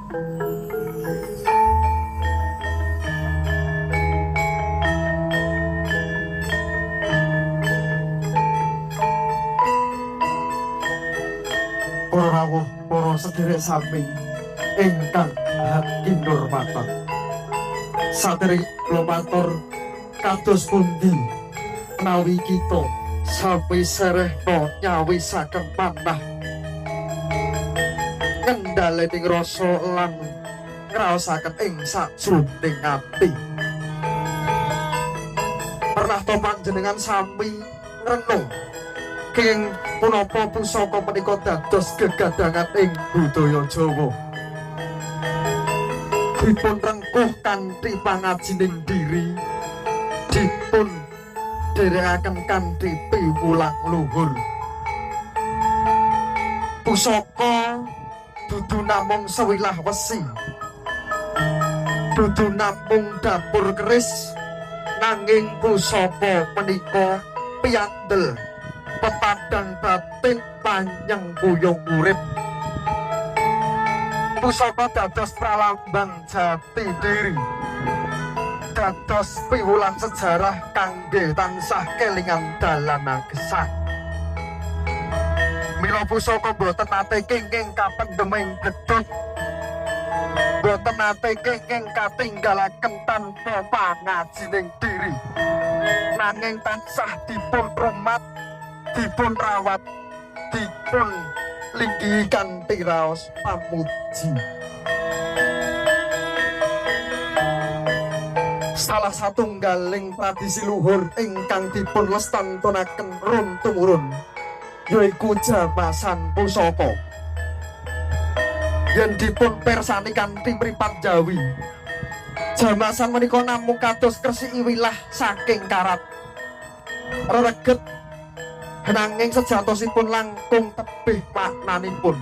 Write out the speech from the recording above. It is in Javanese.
Para rawuh, para sederek sami ingkang hakinurmatan. Sadereng kula matur, kados pundi menawi kita sami serehna nyawisaken panah ngendhaleni rasa lan ngraosaken ing sajroning ati? Pernah to panjenengan sami ngrenung kenging punapa pusaka menika dados gegadangan ing budaya Jawa? Dipun rengkuh kanthi pangajining diri, dipun dherekaken kanthi piwulang luhur. Pusaka dudu namung sewilah wesi, dudu namung dapur keris, nanging pusaka menika piyandel pepadang batin panyengkuyung urip. Pusaka dados pralambang jati diri, dados piwulang sejarah kangge tansah kelingan dalan gesang. Mila pusaka boten nate kenging kapendheming gedhog, boten nate kenging katinggalaken tanpa pangajining diri, nanging tansah dipun rumat, dipun rawat, dipun linggihi kanthi raos pamuji. Salah satunggaling tradisi luhur ingkang dipun lestantunaken run tumurun yaiku jamasan pusaka. Yen dipun persani kanthi mripat jawi, jamasan menika namung kados kresiki wilah saking karat rereget, nanging sejatosipun langkung tebih maknanipun.